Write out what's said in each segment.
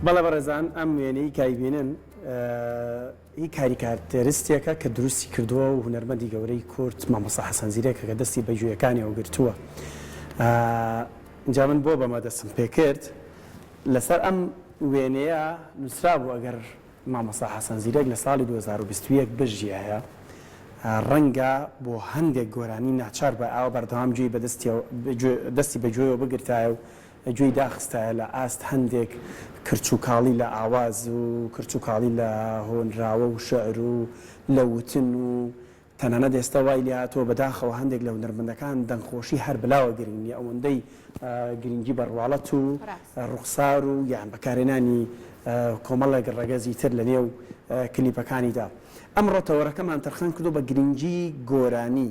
بەڵێ بەڕێزان ئەم وێنەی کە ئەیبینن هی کاریکاتێرستێکە کە دروستی کردووە و هونەرمەندی گەورەی کورد مامۆستا حەسەن زیرەکە کە دەستی بە گوێیەکانیەوە گرتووە. ئینجا من بۆ بەمە دەستم پێکرد لەسەر ئەم وێنەیە نووسرابوو ئەگەر مامۆستا حەسەن زیرەک لە ساڵی 2021 بژیایە ڕەنگە بۆ هەندێک گۆرانی ناچار بە ئاوا بەردەوام گوێی بە دەستی بە گوێیەوە بگرتایە و گوێی داخستایە لە ئاست هەندێک کرچ و کاڵی لە ئاواز و کرچ و کاڵی لە هۆنراوە و شعر و لە وتن و تەنانەت ئێستا وای لێهاتووە بەداخەوە هەندێک لە هونەرمەندەکان دەنگخۆشی هەر بەلاوە گرنگ نیە ئەوەندەی گرنگی بە ڕواڵەت و ڕوخسار و یان بەکارهێنانی کۆمەڵێک ڕەگەزی تر لە نێو کلیپەکانیدا. ئەمڕۆ تەوەرەکەمان تەرخان کردووە بە گرنگی گۆرانی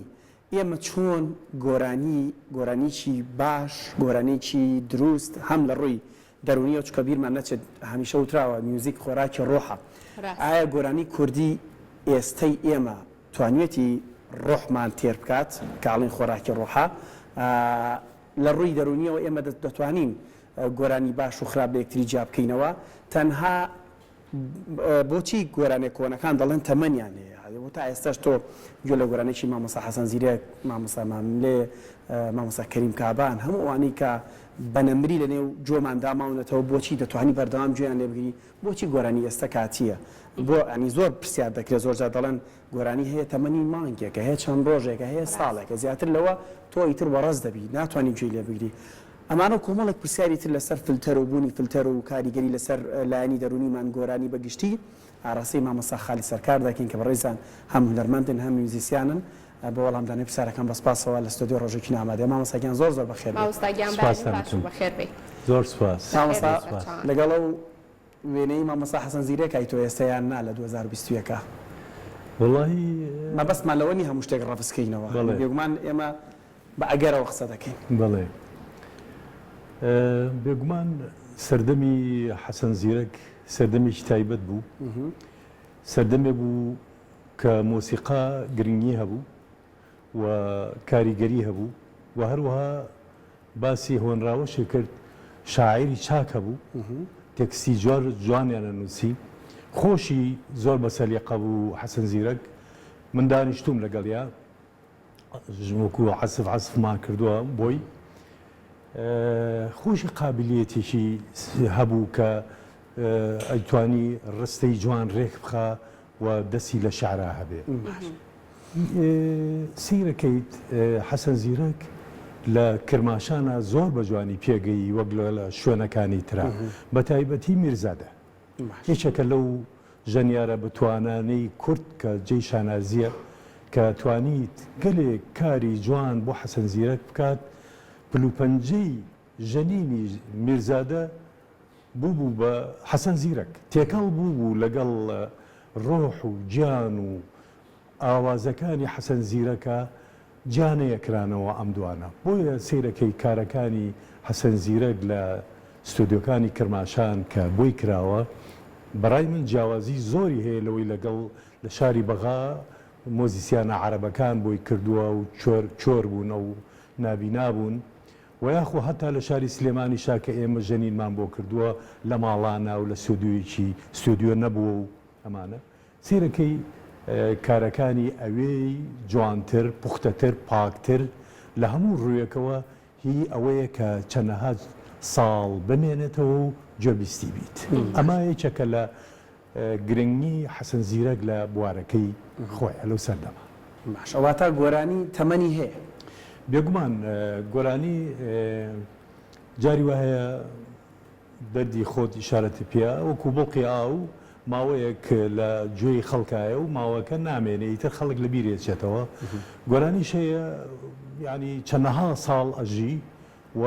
ئێمە چۆن گۆرانی، گۆرانیی باش، گۆرانیی دروست هەم لە ڕووی دەروونییەوە، چونکە بیرمان نەچێت هەمیشە وتراوە میوزیک خۆراکی ڕۆحە، ئایا گۆرانی کوردی ئێستەی ئێمە توانیویەتی ڕۆحمان تێر بکات کە ئەڵێن خۆراکی ڕۆحە؟ لە ڕووی دەروونییەوە ئێمە دەتوانین گۆرانی باش و خراپ لە یەکتری جیا بکەینەوە؟ تەنها بۆچی گۆرانیە کۆنەکان دەڵێن تەمەنیان هەیە بۆ تا ئێستاش تۆ گوێ لە گۆرانیی مامۆستا حەسەن زیرەک، مامۆستا ماملێ، مامۆستا کەریم کابان هەموو ئەوانەی کە بە نەمری لە نێو گوێماندا ماونەتەوە بۆچی دەتوانی بەردەوام گوێیان لێ بگری بۆچی گۆرانی ئێستا کاتییە بۆ یانی زۆر پرسیار دەکرێت زۆر جار دەڵێن گۆرانی هەیە تەمەنی مانگێکە هەیە چەند ڕۆژێکە هەیە ساڵێکە زیاتر لەوە تۆ ئیتر وەڕەز دەبی ناتوانی گوێی لێ بگری ئەمانە و کۆمەڵێک پرسیاری تر لەسەر فلتەر و بوونی فلتەر و کاریگەری لەسەر لایەنی دەروونیمان گۆرانی بە گشتی ئاراستەی مامۆستا خالید سەرکار دەکەین کە بەڕێزیان هەم هونەرمەندن هەم میوزیسیانن بۆ وەڵامدانەوەی پرسیارەکان بە سپاسەوە لە ستۆدیۆ ڕۆژێکی نامادەیە مامۆستا گیان زۆر زۆر بەخێر بێی. مامۆستا گیان بەیانی باش و بەخێر بێی. زۆر سپاس. مامۆستا لەگەڵ ئەو وێنەی مامۆستا حەسەن زیرەک ی تۆ ئێستا یان نا لە 2021 ە؟ وەڵاهی. مەبەستمان لەوە نیە هەموو شتێک ڕەفز کەینەوە بێگومان ئێمە بە ئەگەرەوە قسە دەکەین. بەڵێ بێگومان سەردەمی حەسەن زیرەک سەردەمێکی تایبەت بوو، سەردەمێک بوو کە مۆسیقا گرنگی هەبوو و کاریگەری هەبوو و هەروەها باسی هۆنراوەشی کرد، شاعیری چاک هەبوو، تێکستی زۆر جوانیان ئەنووسی، خۆشی زۆر بە سەلیقە بوو حەسەن زیرەک، من دانیشتووم لەگەڵیا وەکو عەسف عەسفمان کردووە بۆی، خۆشی قابلیەتێکی هەبوو کە ئەیتوانی ڕستەی جوان ڕێک بخا و دەستی لە شعرا هەبێ. سەیرەکەیت حەسەن زیرەک لە کرماشانا زۆر بە جوانی پێگەیی وەک لە شوێنەکانی ترا بە تایبەتی میرزادە یەکێکە لەو ژەنیارە بەتوانانەی کورد کە جێی شانازییە کە توانیت گەلێک کاری جوان بۆ حەسەن زیرەک بکات پلوپەنجەی ژەنینی میرزادە بووبوو بە حەسەن زیرەک تێکەڵ بووبوو لەگەڵ ڕۆح و گیان و ئاوازەکانی حەسەن زیرەکە جیا نەیەکرانەوە ئەم دوانە بۆیە سەیرەکەی کارەکانی حەسەن زیرەک لە ستۆدیۆکانی کرماشان کە بۆی کراوە بەڕای من جیاوازی زۆری هەیە لەوەی لەگەڵ لە شاری بەغا مۆزیسیانە عەرەبەکان بۆی کردووە و کۆر کۆر بوون و نابینا بوون وە یاخۆ هەتا لە شاری سلێمانیشا کە ئێمە ژەنینمان بۆ کردووە لە ماڵانا و لە ستۆدیۆیەکی ستۆدیۆ نەبووە و ئەمانە سەیرەکەی کارەکانی ئەوێی جوانتر، پوختەتر، پاکتر لە هەموو ڕوویەکەوە هی ئەوەیە کە چەنەها ساڵ بمێنێتەوە و گوێبیستی بیت. ئەمە یەکێکە لە گرنگی حەسەن زیرەک لە بوارەکەی خۆیا لەو سەردەمە. باشە واتا گۆرانی تەمەنی هەیە؟ بێگومان گۆرانی جاری وا هەیە دەردی خۆت ئیشارەتی پێ وەکو بڵقی ئاو ماوەیەک لە گوێی خەڵکایە و ماوەکە نامێنێ ئیتر خەڵک لە بیری ئەچێتەوە گۆرانیش هەیە یانی چەنەها ساڵ ئەژی و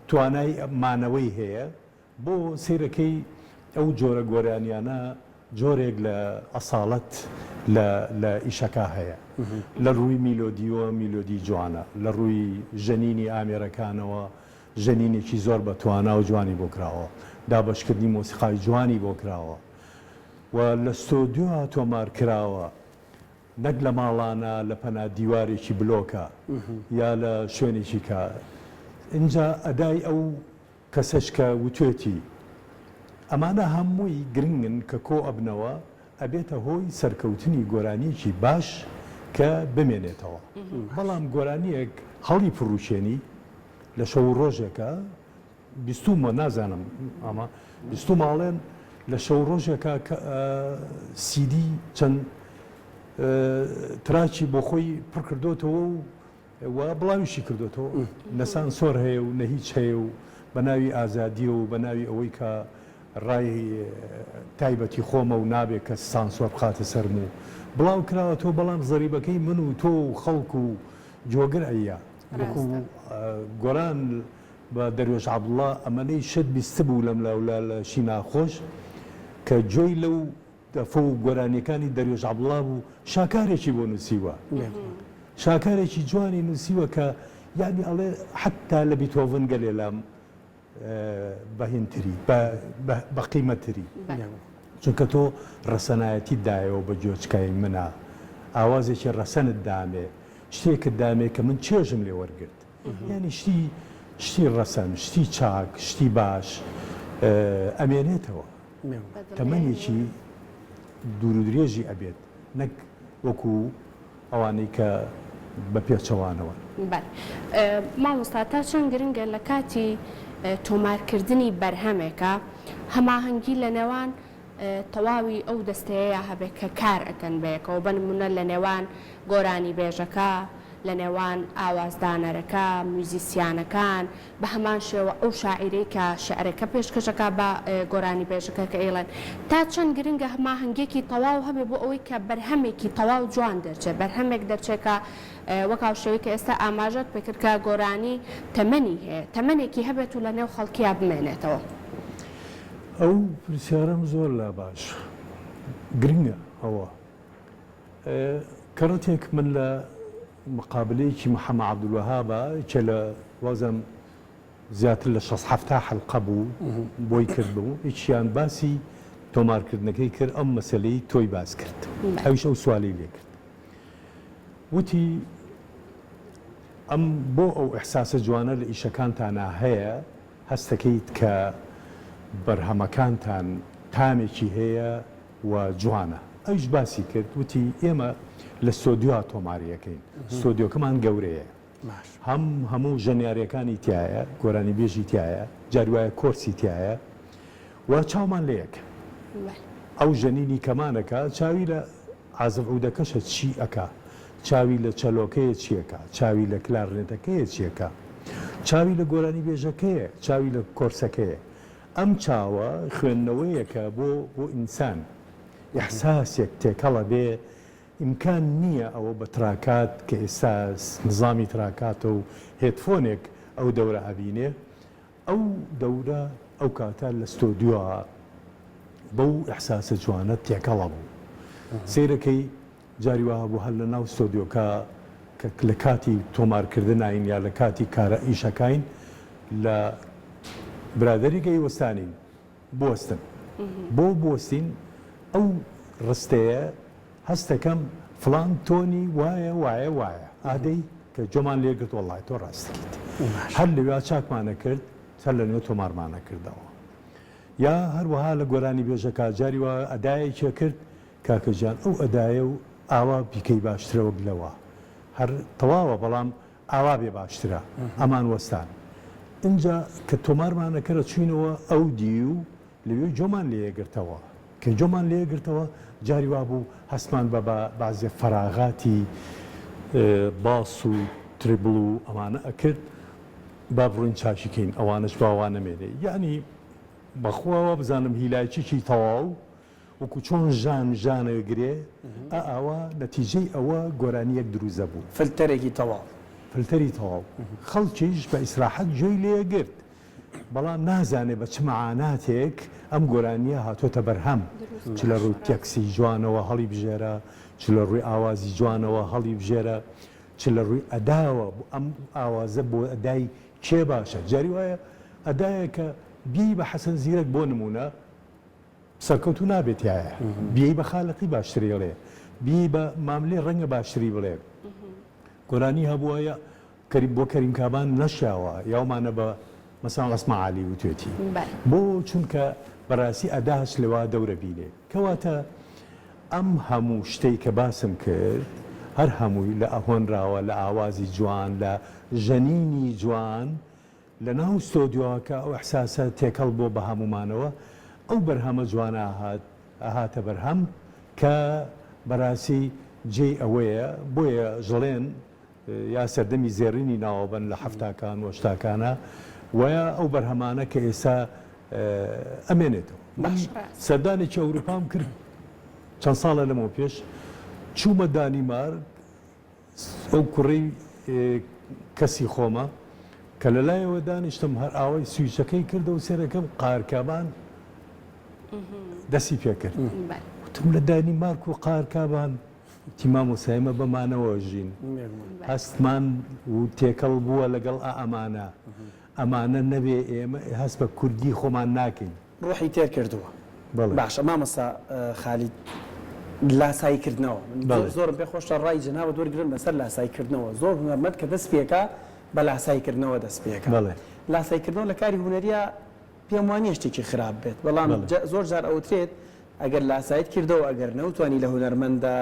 توانای مانەوەی هەیە بۆ سەیرەکەی ئەو جۆرە گۆرانیانە جۆرێک لە ئەساڵەت لە لە ئیشەکا هەیە لە ڕووی میلۆدیوە میلۆدی جوانە لە ڕووی ژەنینی ئامێرەکانەوە ژەنینێکی زۆر بە توانا و جوانی بۆ کراوە، دابەشکردنی مۆسیقای جوانی بۆ کراوە و لە ستۆدیۆ تۆمار کراوە نەک لە ماڵانا لە پەنا دیوارێکی بلۆکە یا لە شوێنێکی کە ئینجا ئەدای ئەو کەسەش کە وتوێتی. ئەمانە هەمووی گرنگن کە کۆ ئەبنەوە ئەبێتە هۆی سەرکەوتنی گۆرانیەکی باش کە بمێنێتەوە. بەڵام گۆرانیەک هەڵی پڕوکێنی لە شەو و ڕۆژێکا بیستوومە نازانم ئەمە بیستوومە ئەڵێن لە شەو و ڕۆژێکا کە سیدی چەند تراکی بۆ خۆی پڕ کردۆتەوە و و بڵاویشی کردۆتەوە نە سانسۆر هەیە و نە هیچ هەیە و بە ناوی ئازادیە و بە ناوی ئەوەی کە ڕای تایبەتی خۆمە و نابێ کەس سانسۆر بخاتە سەرم و بڵاو کراوەتەوە بەڵام زەریبەکەی من و تۆ و خەڵک و جۆگر ئەیە وەکو گۆران بە دەروێش عەبدوڵا ئەمەنەی شت بیستبوو لەم لاولا لە شی ناخۆش کە گوێی لەو دەفە و گۆرانیەکانی دەروێش عەبدوڵا بوو شاکارێکی بۆ نووسیوە شاکارێکی جوانی نووسیوە کە یانی ئەڵێ حەتا لە بیتۆڤن گەلێ لام بەهینتری بە قیمەتری چونکە تۆ ڕەسەنایەتیت دایەوە بە گوێچکای منا ئاوازێکی ڕەسەنت دامێ شتێکت دامێ کە من چێژم لێ وەرگرت یانی شتی شتی ڕەسەن شتی چاک شتی باش ئەمێنێتەوە تەمەنێکی دوورودرێژی ئەبێت نەک وەکو ئەوانەی کە بە پێچەوانەوەن. بەلێ مامۆستا تا چەند گرنگە لە کاتی تۆمارکردنی بەرهەمێکا هەماهەنگی لە نێوان تەواوی ئەو دەستەیەیا هەبێ کە کار ئەکەن بەیەکەوە بە نمونە لە نێوان گۆرانیبێژەکە لە نێوان ئاوازدانەرەکە میوزیسیانەکان بە هەمان شێوە ئەو شاعیرەی کە شیعرەکە پێشکەش ئەکا بە گۆرانیبێژەکە کە ئەیڵێن تا چەند گرنگە هەماهەنگیەکی تەواو هەبێ بۆ ئەوەی کە بەرهەمێکی تەواو جوان دەرچێ بەرهەمێک دەرچێ کە وەک هاوشێوەی کە ئێستا ئاماژەت پێکرد کە گۆرانی تەمەنی هەیە تەمەنێکی هەبێت و لە نێو خەڵکیا بمێنێتەوە. ئەو پرسیارەم زۆر لا باش گرنگە ئەوە کەڕەتێک من لە مقابلەیەکی محەمە عەبدولوەهابا کە لە وازم زیاتر لە شەست حەفتا حەلقە بوو بۆی کرد بوو یەکیان باسی تۆمارکردنەکەی کرد ئەم مەسەلەی تۆی باس کرد ئەویش ئەو سوالەی لێ کرد وتی ئەم بۆ ئەو ئیحساسە جوانە لە ئیشەکانتانا هەیە هەستەکەیت کە بەرهەمەکانتان تامێکی هەیە و جوانە. ئەویش باسی کرد وتی ئێمە لە ستۆدیۆ تۆماری ئەکەین، ستۆدیۆکەمان گەورەیە، هەم هەموو ژەنیارەکانی تیایە، گۆرانیبێژی تیایە، جاری وایە کۆرسی تیایە و چاومان لەیەکە. ئەو ژەنینی کەمانەکە چاوی لە عازف عودەکەشە چی ئەکا، چاوی لە چەلۆکەیە چی ئەکا، چاوی لە کلارنێتەکەیە چی ئەکا، چاوی لە گۆرانیبێژەکەیە، چاوی لە کۆرسەکەیە. ئەم چاوە خوێندنەوەیەکە بۆ بۆ ئینسان، ئیحساسێک تێکەڵ ئەبێ، ئیمکان نییە ئەوە بە تراکات کە ئێستا نزامی تراکاتە و هێدفۆنێک ئەو دەورە ئەبینێ، ئەو دەورە ئەو کاتە لە ستۆدیۆ بەو ئیحساسە جوانە تێکەڵ ئەبوو. سەیرەکەی جاری وا هەبوو هەر لە ناو ستۆدیۆکە کە لە کاتی تۆمارکردناین یا لە کاتی کارە ئیشەکاین لە برادەرێک ئەیوەستانین بوەستن بۆ بوەستین ئەو ڕستەیە هەستەکەم فڵان تۆنی وایە وایە وایە ئادەی کە جۆمان لێ گرت وەڵای تۆ ڕاستەکەیت هەر لەویا چاکمانە کرد سەر لە نوێ تۆمارمانە کردەوە یا هەروەها لە گۆرانی بێژەکە جاری وا ئەدایەکی کرد کاکە گیان ئەو ئەدایە و ئاوا بیکەی باشترە وەک لەوە هەر تەواوە بەڵام ئاوا بێ باشترە ئەمان وەستان ئینجا کە تۆمارمان ئەکرد ئەچوینەوە ئەو دیو لەوێ جۆمان لێ ئەگرتەوە کە جۆمان لێ ئەگرتەوە جاری وابوو هەستمان بە بە بەعزێ فەراغاتی باس و treble و ئەمانە ئەکرد با بڕۆین چاکی کەین ئەوانەش با وا نەمێنێ یەعنی بەخوا وابزانم هیلاکیی تەواو وەکو چۆن ژان ژان ئەگرێ ئا ئاوا نەتیجەی ئەوە گۆرانیەک دروست ئەبوو. فلتەرێکی تەواو. فلتەری تەواو. خەڵکیش بە ئیسراحەت گوێی لێ ئەگرت. بەڵام نازانێ بە چ مەعاناتێک ئەم گۆرانیە هاتۆتە بەرهەم. چ لە ڕووی تێکسی جوانەوە هەڵیبژێرە، چ لە ڕووی ئاوازی جوانەوە هەڵیبژێرە، چ لە ڕووی ئەداوە ئەم ئاوازە بۆ ئەدای کێ باشە. جاری وایە ئەدایەکە بیەی بە حەسەن زیرەک بۆ نموونە، سەرکەوتوو نابێت تیایا بیەی بە خالقی باشتری ئەڵێ بیەی بە ماملێ ڕەنگە باشتری بڵێ گۆرانی هەبووە یا کەریم بۆ کەریم کابان نەشیاوە یاومانە بە مەسەڵەن عوسمان عالی وتوێتی بۆ چونکە. بەڕاستی ئەداش لەوا دەورە بینێ. کەواتە ئەم هەموو شتەی کە باسم کرد هەر هەمووی لە هۆنراوە، لە ئاوازی جوان، لە ژەنینی جوان، لە ناو ستۆدیۆکە ئەو ئیحساسە تێکەڵ بووە بە هەموومانەوە، ئەو بەرهەمە جوانە هات ئەهاتە بەرهەم کە بەراسی جێی ئەوەیە، بۆیە ژڵێن یا سەردەمی زێڕینی ناوەبەن لە حەفتاکان و هەشتاکانا وەیا ئەو بەرهەمانە کە ئێستا ئەمێنێتەوە. من سەردانێکی ئەوروپام کرد چەند ساڵە لەمەو پێش چوومە دانیمارک ئەو کوڕەی کەسی خۆمە کە لە لایەوە دانیشتم هەر ئاوای سویچەکەی کردەوە سێرەکەم قارکابان دەستی پێکرد وتم لە دانیمارک و قارکابان وتی مامۆستا ئێمە بەمانەوە ژین هەستمان و تێکەڵ بووە لەگەڵ ئا ئەمانە ئەمانە نەبێ ئێمە هەست بە کوردی خۆمان ناکەین. ڕۆحی تێر کردووە. بەڵێ. باشە مامۆستا خالید لاسایی کردنەوە من بەڵێ. زۆرم پێ خۆشە ڕای جەنابت وەرگرم لەسەر لاسایی کردنەوە زۆر هونەرمەند کە دەست پێکا بە لاسایی کردنەوە دەست پێکا بەڵێ. لاسایی کردنەوە لە کاری هونەرییا پێم وانیە شتێکی خراپ بێت بەڵام بەڵێ. زۆر جار ئەوترێت ئەگەر لاسایت کردەوە ئەگەر نەوتوانی لە هونەرمەندە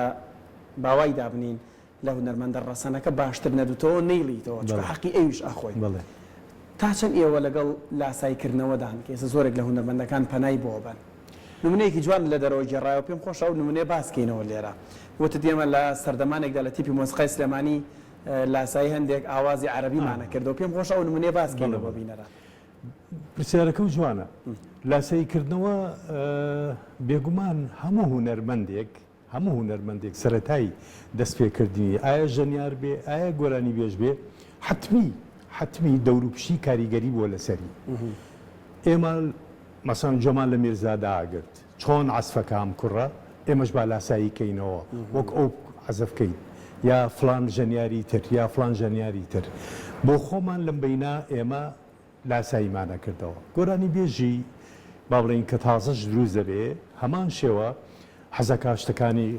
با وای دابنین لە هونەرمەندە ڕەسەنەکە باشتر نەدوتەوە نەیڵیتەوە چونکە بەڵێ. حەقی ئەویش ئەخۆی بەڵێ. تا چەند ئێوە لەگەڵ لاسایی کردنەوەدان کە ئێستا زۆرێک لە هونەرمەندەکان پەنای بۆ ئەبەن نمونەیەکی جوان لە دەرەوە گێڕایەوە پێم خۆشە ئەو نمونەیە باس کەینەوە لێرە وتت ئێمە لە سەردەمانێکدا لە تیپی مۆسیقای سلێمانی لاسایی هەندێک ئاوازی عەرەبیمان ئەکردەوە پێم خۆشە ئەو نمونەیە باس بەڵێ کەینەوە بۆ بەڵێ. بینەران. پرسیارەکەو جوانە. لاسایی کردنەوە بێگومان هەموو هونەرمەندێک هەموو هونەرمەندێک سەرەتای دەست پێکردنی ئایا ژەنیار بێ ئایا گۆرانی بێژ بێ حەتمی حەتمی دەوروپشتی کاریگەری بووە لەسەری. ئێمە مەسەن جۆمان لە میرزا داگرت چۆن عەزفەکە ئەم کوڕە ئێمەش با لاسایی کەینەوە وەک ئەو عەزف کەین یا فڵان ژەنیاری تر یا فڵان ژەنیاری تر بۆ خۆمان لەم بەینا ئێمە لاساییمان ئەکردەوە. گۆرانیبێژی با بڵێین کە تازەش دروست دەبێ هەمان شێوە حەزەکا شتەکانی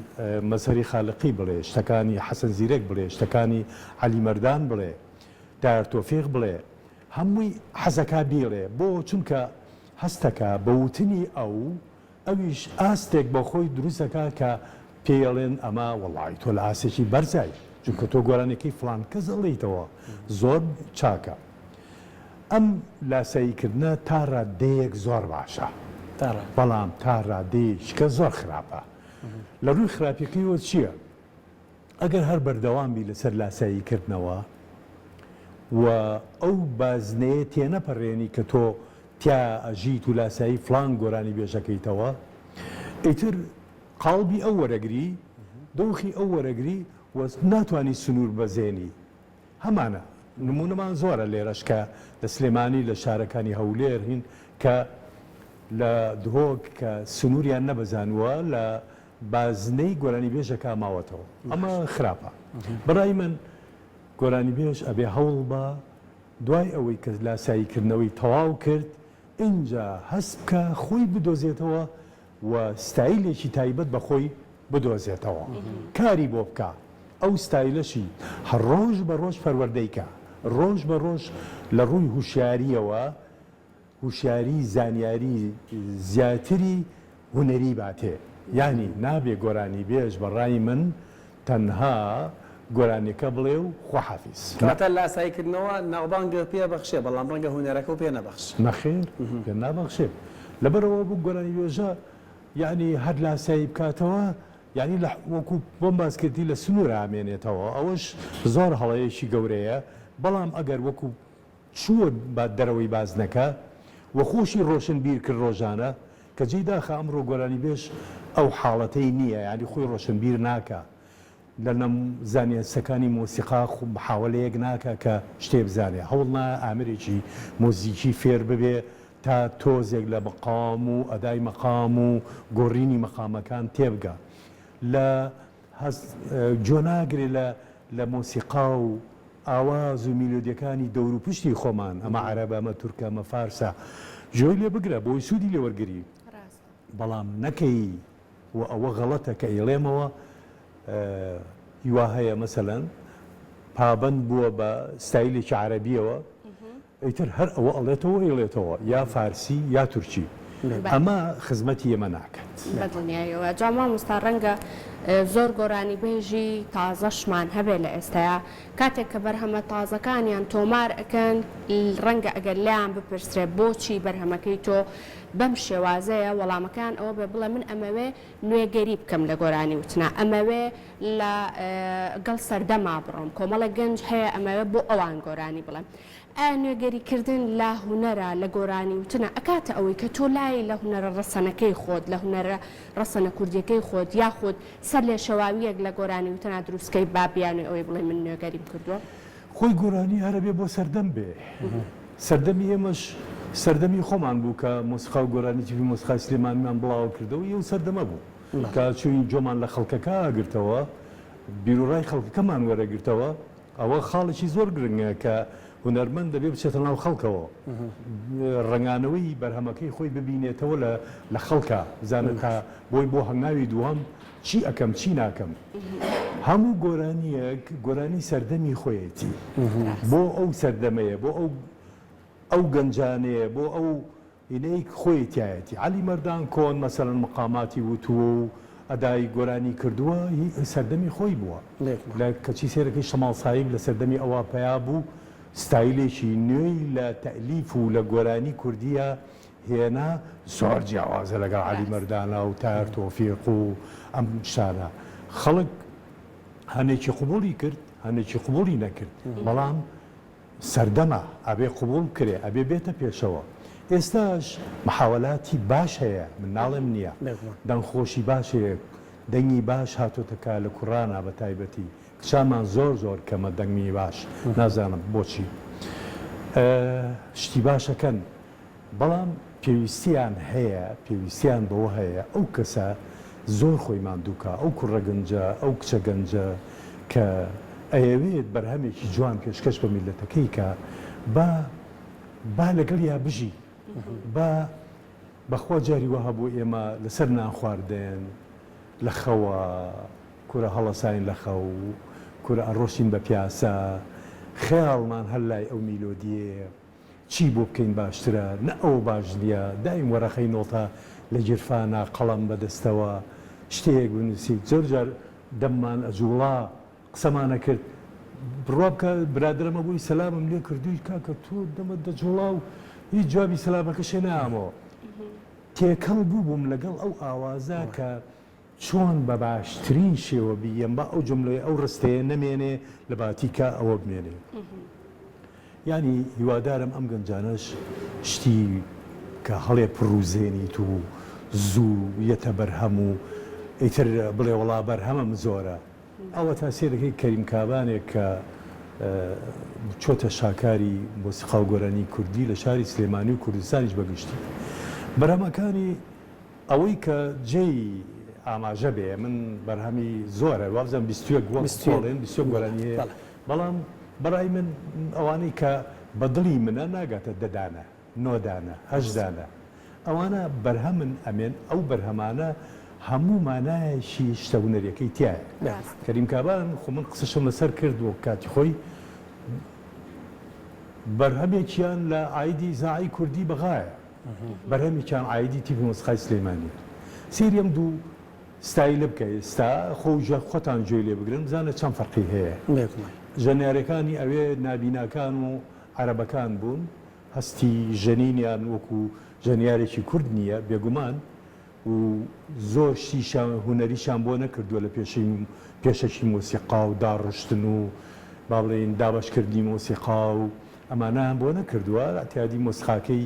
مەزهەری خالقی بڵێ شتەکانی حەسەن زیرەک بڵێ شتەکانی عەلی مەردان بڵێ تایەر تۆفیق بڵێ هەمووی حەزەکا بیڵێ بۆ چونکە هەستەکا بە وتنی ئەو ئەویش ئاستێک بۆ خۆی دروست ئەکا کە پێی ئەڵێن ئەمە وەڵای تۆ لە ئاستێکی بەرزای چونکە تۆ گۆرانیەکەی فڵان کەس ئەڵێیتەوە زۆر چاکە ئەم لاسایی کردنە تا ڕادەیەک زۆر باشە بەڵام تا ڕادەیەکی کە زۆر خراپە لە ڕووی خراپیەکەیەوە چییە؟ ئەگەر هەر بەردەوام بی لەسەر لاسایی کردنەوە و ئەو بازنەیە تێنەپەڕێنی کە تۆ تیا ئەژیت و لاسایی فڵان گۆرانیبێژ ئەکەیتەوە ئیتر قاڵبی ئەو وەرەگری دۆخی ئەو وەرەگری و ناتوانی سنوور بەزێنی هەمانە نمونەمان زۆرە لێرەش کە لە سلێمانی لە شارەکانی هەولێر هین کە لە دهۆک کە سنووریان نەبەزانووە لە بازنەی گۆرانیبێژەکە ماوەتەوە ئەمە خراپە بەڕای من گۆرانیبێژ ئەبێ هەوڵ با دوای ئەوەی کە لاسایی کردنەوەی تەواو کرد ئینجا هەست بکا خۆی بدۆزێتەوە و ستایلێکی تایبەت بە خۆی بدۆزێتەوە کاری بۆ بکا ئەو ستایلەشی هەر ڕۆژ بە ڕۆژ پەروەردەی کا ڕۆژ بە ڕۆژ لە ڕووی هوشیاریەوە هوشیاری زانیاری زیاتری هونەری باتێ یانی نابێ گۆرانیبێژ بە ڕای من تەنها گۆرانیەکە بڵێ و خواحافیز. کەواتە لاسایی کردنەوە ناوبانگ پێ بەخشێ بەڵام ڕەنگە هونەرەکەو پێ نەبەخشێ. نەخێر پێ نابەخشێ لەبەرئەوە بوو گۆرانیبێژە یانی هەر لاسایی بکاتەوە یانی لە وەکو بۆم باس کردی لە سنوورا ئەمێنێتەوە ئەوەش زۆر هەڵەیەکی گەورەیە بەڵام ئەگەر وەکو چووە دەرەوەی بازنەکە و خۆشی ڕۆشنبیر کرد ڕۆژانە، کە جێی داخە ئەمڕۆ گۆرانیبێژ ئەو حاڵەتەی نییە، یانی خۆی ڕۆشنبیر ناکا، لە نەم زانستەکانی مۆسیقا محاوەلەیەک ناکا کە شتێ بزانێ، هەوڵ نایا ئامرێکی مۆزیکی فێر ببێ تا تۆزێک لە مەقام و ئەدای مەقام و گۆڕینی مەقامەکان تێبگا. لە هەست گوێ ناگرێ لە لە مۆسیقا و ئاواز و میلۆدیەکانی دەوروپشتی خۆمان، ئەمە عەرەبە، ئەمە تورکە، ئەمە فارسە، گوێی لێ بگرە بۆی سوودی لێ وەرگری، بەڵام نەکەی و ئەوە غەڵەتە کە ئەیڵێمەوە، هیوا هەیە مەسەلەن پابەند بووە بە ستایلێکی عەرەبیەوە، ئیتر هەر ئەوە ئەڵێتەوە ئەیڵێتەوە یا فارسی یا تورکی. ئەمە خزمەتی ئێمە ناکات. بەدڵنیایەوە جا مامۆستا ڕەنگە زۆر گۆرانیبێژی تازەشمان هەبێ لە ئێستایا کاتێک کە بەرهەمە تازەکانیان تۆمار ئەکەن ڕەنگە ئەگەر لێیان بپرسرێ بۆچی بەرهەمەکەی تۆ بەم شێوازەیە وەڵامەکەیان ئەوە بێ بڵێ من ئەمەوێ نوێگەری بکەم لە گۆرانی وتنا ئەمەوێ لە گەڵ سەردەما بڕۆم کۆمەڵێک گەنج هەیە ئەمەوێ بۆ ئەوان گۆرانی بڵێم ئایا نوێگەری کردن لە هونەرا لە گۆرانی وتنا ئەکاتە ئەوەی کە تۆ لای لە هونەرە ڕەسەنەکەی خۆت لە هونەرە ڕەسەنە کوردیەکەی خۆت یاخود سەر لێشەواویەک لە گۆرانی وتنا دروست کەی با بیانوی ئەوەی بڵێی من نوێگەریم کردوە؟ خۆی گۆرانی هەر ئەبێ بۆ سەردەم بێ. سەردەمی ئێمەش سەردەمی خۆمان بوو کە مۆسیقا و گۆرانی تیپی مۆسیقای سلێمانیمان بڵاوە کردەوە ی ئەو سەردەمە بوو کە چووین گوێمان لە خەڵکەکە ئەگرتەوە بیروڕای خەڵکەکەمان وەرەگرتەوە ئەوە خاڵێکی زۆر گرنگە کە هونەرمەند دەبێ بچێتە ناو خەڵکەوە ڕەنگانەوەی بەرهەمەکەی خۆی ببینێتەوە لە لە خەڵکا بزانێت تا بۆی بۆ هەنگاوی دووهەم چی ئەکەم چی ناکەم هەموو گۆرانیەک گۆرانی سەردەمی خۆیەتی بۆ ئەو سەردەمەیە بۆ ئەو ئەو گەنجانەیە بۆ ئەو هینەی خۆی تیایەتی عەلی مەردان کۆن مەسەلەن مقاماتی وتووە و ئەدای گۆرانی کردووە هی سەردەمی خۆی بووە لە کەچی سەیرەکەی شەماڵ سایب لە سەردەمی ئەوا پەیا بوو ستایلێکی نوێی لە تەئلیف و لە گۆرانی کوردییا هێنا زۆر جیاوازە لەگەڵ عەلی مەردانا و تاهر تۆفیق و ئەم شتانە خەڵک هەنێکی قبوڵی کرد هەنێکی قبوڵی نەکرد بەڵام سەردەمە ئەبێ قبوڵ بکرێ ئەبێ بێتە پێشەوە ئێستاش محاوەلاتی باش هەیە من ناڵێم نیە دەنگ خۆشی باش هەیە دەنگی باش هاتۆتە کا لە کوڕانا بە تایبەتی کچانمان زۆر زۆر کەمە دەنگی باش نازانم بۆچی شتی باشەکەن بەڵام پێویستیان هەیە، پێویستیان بەوە هەیە ئەو کەسە زۆر خۆی ماندوو کا، ئەو کوڕە گەنجە، ئەو کچە گەنجە کە ئەیەوێت بەرهەمێکی جوان پێشکەش بە میللەتەکەی کا، با با لەگەڵیا بژی، با بەخوا جاری وا هەبوو ئێمە لەسەر نان خواردن، لە خەوا، کورە هەڵەساین لە خەو، کورە ئەڕۆشتین بە پیاسە، خەیاڵمان هەر لای ئەو میلۆدییەیە. چی بۆ بکەین باشترە؟ نە ئەوە باش نییە، دایم وەرەقەی نۆتە لە گیرفانا، قەڵەم بە دەستەوە، شتێک بنووسیت. زۆر جار دەممان ئەجووڵا، قسەمان ئەکرد. بڕوا بکە برادەرم ئەبووی سەلامم لێ کردووی، کاکە تۆ دەمت دەجووڵا و هیچ جوابی سەلامەکەشێ نایامەوە. تێکەڵ بووبووم لەگەڵ ئەو ئاوازە کە چۆن بە باشترین شێوە بییەم با ئەو جوملەیە ئەو ڕستەیە نەمێنێ لە باتی کە ئەوە بمێنێ یانی هیوادارم ئەم گەنجانەش شتی کە هەڵێ پڕوزێنیت و زوو یەتە بەرهەم و ئیتر بڵێ وەڵا بەرهەمم زۆرە ئەوەتا سەیرەکەی کەریم کابانێک کە چۆتە شاکاری مۆسیقا و گۆرانی کوردی لە شاری سلێمانی و کوردستانیش بەگشتی بەرهەمەکانی ئەوەی کە جێی ئاماژە بێ من بەرهەمی زۆرە وابزانم 21 وەک کۆڵێن 21 گۆرانی هەیە بەڵام بەڕای من ئەوانەی کە بە دڵی منە ناگاتە دە دانە نۆ دانە هەشت دانە ئەوانە بەرهەمن ئەمێن ئەو بەرهەمانە هەموو مانایەکی شتە هونەریەکەی تیایە کەریم کابان خۆ من قسەشم لەسەر کرد وەک کاتی خۆی بەرهەمێکیان لە ئایدی ئیزاعەی کوردی بەغایە بەرهەمێکیان عایدی تیپی مۆسیقای سلێمانیە سەیری ئەم دوو ستایلە بکە ئێستا خۆ خۆتان گوێی لێ بگرن بزانە چەند فەرقی هەیە ژەنیارەکانی ئەوێ نابیناکان و عەرەبەکان بوون هەستی ژەنینیان وەکو ژەنیارێکی کورد نییە بێگومان و زۆر شتیشیان هونەریشیان بۆ نەکردووە لە پێشەی پێشەکی مۆسیقا و داڕشتن و با بڵێین دابەشکردنی مۆسیقا و ئەمانەیان بۆ نەکردووە ئیعتیادی مۆسیقاکەی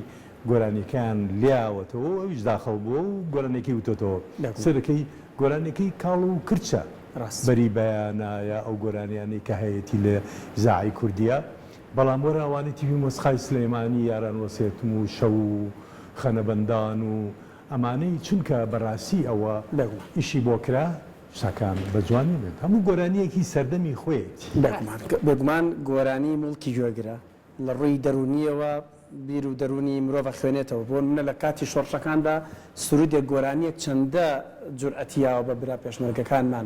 گۆرانیەکەیان لێیاوەتەوە و ئەویش داخڵ بووە و گۆرانیەکەی وتۆتەوە سەرەکەی گۆرانیەکەی کاڵ و کرچە بەری بەیانە یا ئەو گۆرانیانەی کە هەیەتی لە ئیزاعەی کوردیە بەڵام وەرە ئەوانەی تیپی مۆسیقای سلێمانی یاران وەسێتم و شەو و خەنەبەندان و ئەمانەی چونکە بەراستی ئەوە ئیشی بۆ کرا شتەکان بە جوانی بێت هەموو گۆرانیەکی سەردەمی خۆیەتی. بێگومان بێگومان گۆرانی موڵکی گوێگرە لە ڕووی دەروونیەوە بیر و دەروونی مرۆڤ ئەخوێنێتەوە بۆ نمونە لە کاتی شۆڕشەکاندا سرودێک گۆرانیەک چەندە جورئەتی یاوە بە برا پێشمەرگەکانمان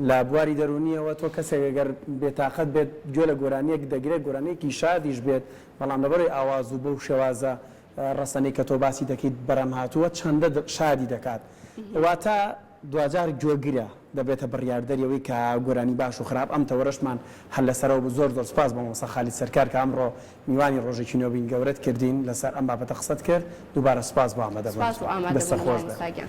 لە بواری دەروونیەوە تۆ کەسێک گەر بێتاقەت بێت گوێ لە گۆرانیەک دەگرێت گۆرانیەکی شادیش بێت بەڵام لەبەرەی ئاواز و بەو شێوازە. ڕەسەنەی کە تۆ باسی دەکەیت بەرهەم هاتووە چەندە شادی دەکات واتە دواجار گوێگرە دەبێتە بڕیاردەری ئەوەی کە گۆرانی باش و خراپ ئەم تەوەرەشمان هەر لەسەرەوە بوو زۆر زۆر سوپاس بۆ مامۆستا خالید سەرکار کە ئەمڕۆ میوانی ڕۆژێکی نوێ بووین گەورەت کردین لەسەر ئەم بابەتە قسەت کرد دووبارە سوپاس بۆ ئامادەبوونت سوپاس بۆ ئامادەبوونت دەستت خۆش بێت. مامۆستا گیان.